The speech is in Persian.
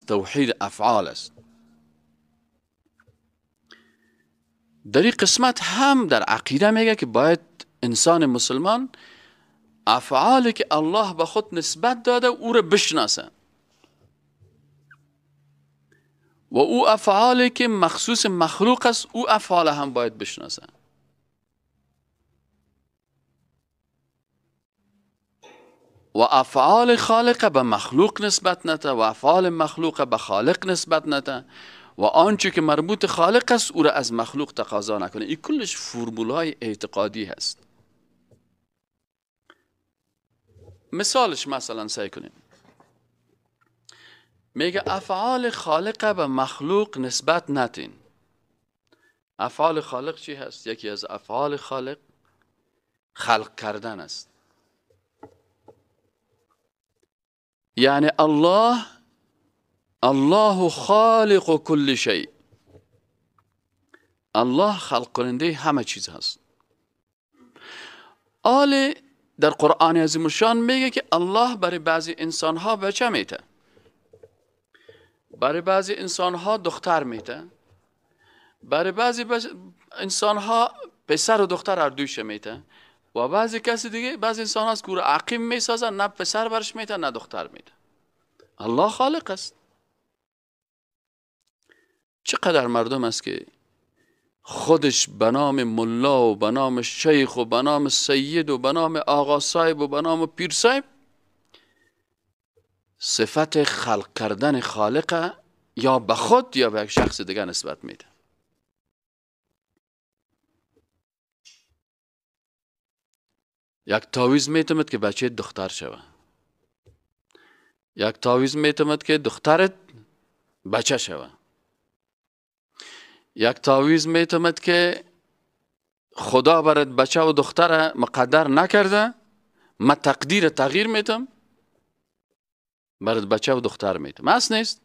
توحید افعال است. در این قسمت هم در عقیده میگه که باید انسان مسلمان افعالی که الله به خود نسبت داده او را بشناسه و او افعالی که مخصوص مخلوق است او افعال هم باید بشناسه. و افعال خالق به مخلوق نسبت نته و افعال مخلوق به خالق نسبت نته و آنچه که مربوط خالق است او را از مخلوق تقاضا نکنه. این کلش فرمولهای اعتقادی هست. مثالش مثلا سعی کنیم، میگه افعال خالق به مخلوق نسبت نتین. افعال خالق چی هست؟ یکی از افعال خالق خلق کردن است. یعنی الله خالق کل شیء، الله خلق کننده همه چیز هست. آل در قرآن عظیم الشان میگه که الله برای بعضی انسان ها بچه میته، برای بعضی انسان ها دختر میته، برای بعضی انسان ها پسر و دختر هر دویش میته و بعضی کسی دیگه، بعضی انسان هاست که او را عقیم میسازن، نه پسر برش میته نه دختر میته. الله خالق است. چقدر مردم است که خودش به نام ملا و به نام شیخ و به نام سید و به نام آقا صاحب و به نام پیر صاحب صفت خلق کردن خالق یا به خود یا به یک شخص دیگه نسبت میده. یک تعویذ میتمد که بچه دختر شوه، یک تعویذ میتمد که دخترت بچه شوه، یک تعویذ میتمد که خدا برات بچه و دختر مقدر نکرده، ما تقدیر تغییر میتم برات بچه و دختر میتم. اصل نیست.